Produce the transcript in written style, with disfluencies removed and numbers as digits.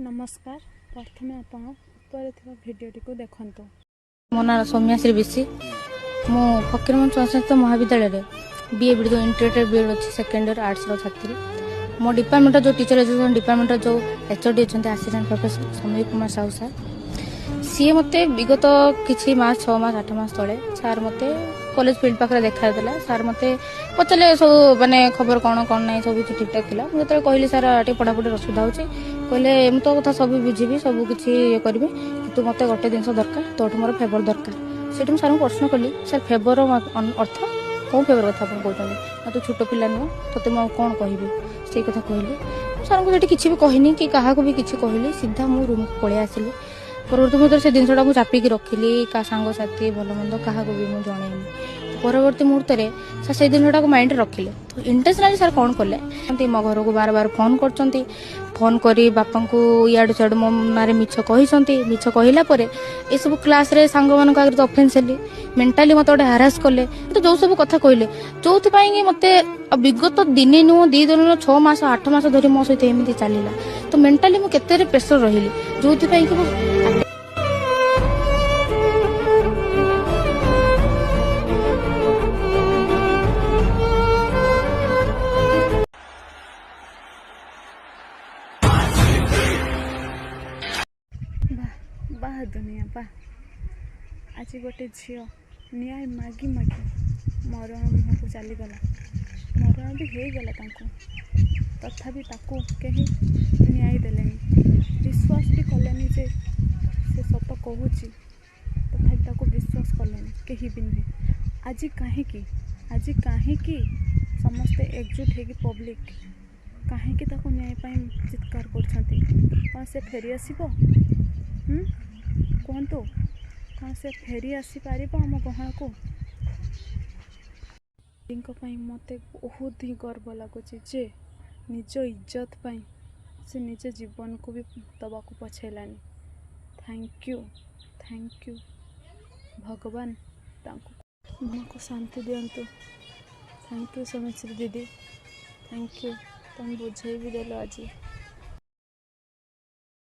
ନମସ୍କାର। ପ୍ରଥମେ ଆପଣ ଉପରେ ଥିବା ଭିଡ଼ିଓଟିକୁ ଦେଖନ୍ତୁ। ମୋ ନାଁ ସୌମ୍ୟାଶ୍ରୀ ବିଶି। ମୁଁ ଫକୀରମୋହନ ସଂସ୍କୃତ ମହାବିଦ୍ୟାଳୟରେ ବିଏ ବିଡ୍, ଯେଉଁ ଇଣ୍ଟିଗ୍ରେଟେଡ୍ ବିଏଡ୍ ଅଛି, ସେକେଣ୍ଡ ଇୟର ଆର୍ଟ୍ସର ଛାତ୍ରୀ। ମୋ ଡିପାର୍ଟମେଣ୍ଟର ଯେଉଁ ଟିଚର ଏଜୁକେସନ୍ ଡିପାର୍ଟମେଣ୍ଟର ଯେଉଁ ଏଚ୍ ଓ ଡି ଅଛନ୍ତି, assistant professor Samir Kumar Sahu sir, ସିଏ ମୋତେ ବିଗତ କିଛି ମାସ, 6 ମାସ, 8 ମାସ ତଳେ ସାର୍ ମୋତେ କଲେଜ ଫିଲ୍ଡ ପାଖରେ ଦେଖାଦେଲା। ସାର୍ ମୋତେ ପଚାରିଲେ ସବୁ, ମାନେ ଖବର କ'ଣ, କ'ଣ ନାହିଁ, ସବୁ କିଛି ଠିକ୍ଠାକ୍ ଥିଲା। ମୁଁ ଯେତେବେଳେ କହିଲି, ସାର୍, ଟିକେ ପଢ଼ାପଢ଼ିରେ ଅସୁବିଧା ହେଉଛି, କହିଲେ, ମୁଁ ତୋ କଥା ସବୁ ବୁଝିବି, ସବୁ କିଛି ଇଏ କରିବି, କିନ୍ତୁ ମୋତେ ଗୋଟେ ଜିନିଷ ଦରକାର, ତୋଠୁ ମୋର ଫେଭର ଦରକାର। ସେଇଠି ମୁଁ ସାର୍ଙ୍କୁ ପ୍ରଶ୍ନ କଲି, ସାର୍, ଫେଭର ଅର୍ଥ କେଉଁ ଫେଭର କଥା ଆପଣ କହୁଛନ୍ତି? ନା, ତୁ ଛୋଟ ପିଲା ନୁହଁ, ତୋତେ ମୁଁ ଆଉ କ'ଣ କହିବି। ସେଇ କଥା କହିଲେ। ମୁଁ ସାର୍ଙ୍କୁ ସେଠି କିଛି ବି କହିନି କି କାହାକୁ ବି କିଛି କହିଲି, ସିଧା ମୁଁ ରୁମ୍କୁ ପଳେଇ ଆସିଲି। ପରବର୍ତ୍ତୀ ମୁହୂର୍ତ୍ତରେ ସେ ଜିନିଷଟା ମୁଁ ଚାପିକି ରଖିଲି। କାହା ସାଙ୍ଗସାଥି, ଭଲ ମନ୍ଦ କାହାକୁ ବି ମୁଁ ଜଣେଇନି। ପରବର୍ତ୍ତୀ ମୁହୂର୍ତ୍ତରେ ସାର୍ ସେଇ ଜିନିଷଟାକୁ ମାଇଣ୍ଡରେ ରଖିଲେ। ତ ଇଣ୍ଟେନ୍ସନାଲି ସାର୍ କ'ଣ କଲେ, ମୋ ଘରକୁ ବାର ବାର ଫୋନ୍ କରୁଛନ୍ତି। ଫୋନ୍ କରି ବାପାଙ୍କୁ ଇଆଡ଼ୁ ସିଆଡ଼ୁ ମୋ ନାଁରେ ମିଛ କହିଛନ୍ତି। ମିଛ କହିଲା ପରେ ଏସବୁ କ୍ଲାସ୍ରେ ସାଙ୍ଗମାନଙ୍କ ଆଗରେ ତ ଅଫେନ୍ସ ହେଲି। ମେଣ୍ଟାଲି ମୋତେ ଗୋଟେ ହାରାସ କଲେ। ତ ଯେଉଁ ସବୁ କଥା କହିଲେ, ଯୋଉଥିପାଇଁ କି ମୋତେ ବିଗତ ଦିନେ ନୁହଁ, 2 ଦିନ ନୁହଁ, 6 ମାସ, 8 ମାସ ଧରି ମୋ ସହିତ ଏମିତି ଚାଲିଲା। ତ ମେଣ୍ଟାଲି ମୁଁ କେତେ ପ୍ରେସର ରହିଲି, ଯୋଉଥିପାଇଁ କି ମୁଁ ବାह ବାହ ଦୁନିଆ ବାह! ଆଜି ଗୋଟେ ଝିଅ ନ୍ୟାୟ ମାଗି ମାଗି ମରଣ ମୁହଁକୁ ଚାଲିଗଲା, ମରଣ ବି ହେଇଗଲା ତାଙ୍କୁ। ତଥାପି ତାକୁ କେହି ନ୍ୟାୟ ଦେଲେନି, ବିଶ୍ୱାସ ବି କଲେନି ଯେ ସେ ସତ କହୁଛି। ତଥାପି ତାକୁ ବିଶ୍ୱାସ କଲେନି, କେହି ବି ନୁହେଁ। ଆଜି କାହିଁକି, ଆଜି କାହିଁକି ସମସ୍ତେ ଏକଜୁଟ ହେଇକି, ପବ୍ଲିକ୍ କାହିଁକି ତାକୁ ନ୍ୟାୟ ପାଇଁ ଚିତ୍କାର କରୁଛନ୍ତି? କ'ଣ ସେ ଫେରି ଆସିବ? କୁହନ୍ତୁ, କ'ଣ ସେ ଫେରି ଆସିପାରିବ ଆମ ଗହଣକୁ? ଦିଦିଙ୍କ ପାଇଁ ମୋତେ ବହୁତ ହିଁ ଗର୍ବ ଲାଗୁଛି ଯେ ନିଜ ଇଜ୍ଜତ ପାଇଁ ସେ ନିଜ ଜୀବନକୁ ବି ଦେବାକୁ ପଛେଇଲାନି। Thank you, thank you. ଭଗବାନ ତାଙ୍କୁ ମନକୁ ଶାନ୍ତି ଦିଅନ୍ତୁ। Thank you Soumyashree ଦିଦି, thank you. ତମେ ବୁଝେଇ ବି ଦେଲ ଆଜି।